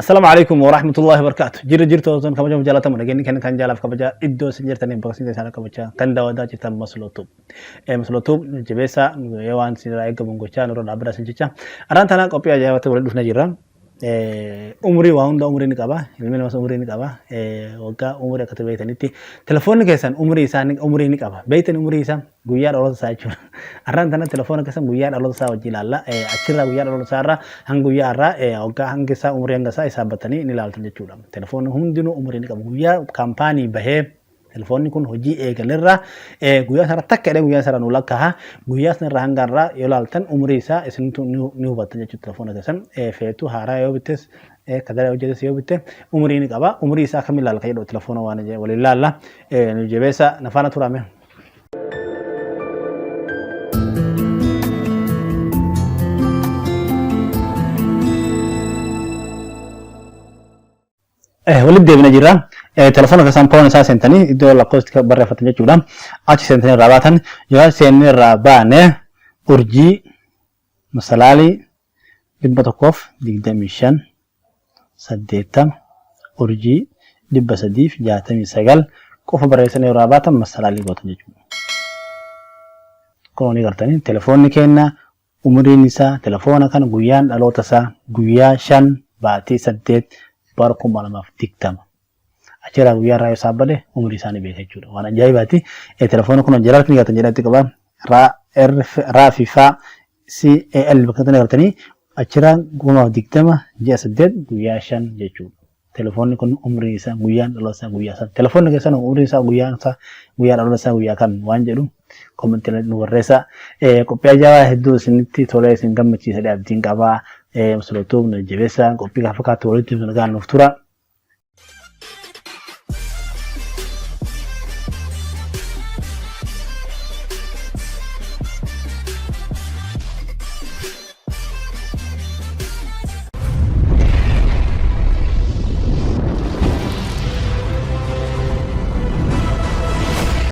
Assalaamu alaikum wa rahmatullahi wa barakaatu. Jirra jirtu osoo kabajamu jaalatamu nageenyi kennan kan jaalaaf kabajaa iddoo isin jirtaniin bakka isin isaan kabajaa kan daawwataa jirtan Masloo Tube. Masloo Tube jabeessaa yoo waan isin irraa eegamu gochaa nurra dhaabbataa isin jecha. Arraan tana qophii ajaa'ibatti waliin dhufnee jirra. Umurii waa hunda umurii ni qaba. Ilmi namas umurii ni qaba. Waggaa umurii akka beektanitti telefoonni keessan umurii isaa umurii ni qaba. Beektan umurii isaa guyyaa dhaloota isaa jechuudha. Arraan tana telefoona keessan guyyaa dhaloota isaa wajjin ilaalla. Achirraa guyyaa dhaloota isaa irraa hanga guyyaa irraa waggaa hanga isaa umurii hanga isaa hisaabbatanii ni ilaaltan jechuudha. Telefoonni hundinuu umurii ni qabu. Guyyaa kaampaanii bahee telefoonni kun hojii eegalerraa guyyaa sana takka jedhee guyyaa sana nu lakkaa'a. Guyyaa sanarraa hanga irraa yoo ilaaltan umurii isaa isintu ni hubattan jechuudha telefoona keessan. Feetu haaraa yoo bittes kadara hojjetes yoo bitte umurii ni qaba. Umurii isaa akkamiin ilaalla kan jedhu telefoona waan waliin ilaalla. Nu jabeessa na faana turame. Walitti deebina jirra. Telefoona keessan poon isaa seentanii iddoo lakkoofsi barreeffatan jechuudha. Achi seentanii irraa baatan yoo seennee irraa baane urjii masalaalii 125 80 urjii 369 qofa barreessanii irraa baatan masalaalii gootan jechuudha. Kun ni gartanii telefoonni keenya Umuriin isaa telefoona kana guyyaan dhaloota isaa guyyaa 5 baatii 8 bara 2020. Achirraa guyyaa irraa yoo saabbade umurii isaa ni beeka jechuudha. Waan ajaa'ibaati. Telefoona kun jalatti ni gartan jedhatti qaba. Raa R Ra fi Fa C A L bakka kanatti agartanii achirraa 2020 ji'a 8 guyyaa 5 jechuudha. Telefoonni kun umriin isaa guyyaan dhaloota isaa guyyaa san. Telefoonni keessan umriin isaa guyyaan isaa guyyaa dhaloota isaa guyyaa kam waan jedhu komentii irratti nu barreessaa. Qophii ajaa'ibaa hedduu isinitti tolee isin gammachiisa abdiin qabaa. Musulootuuf nu jajjabeessaa. Qophii kan fakkaatu walitti nu nagaan nuuf tura.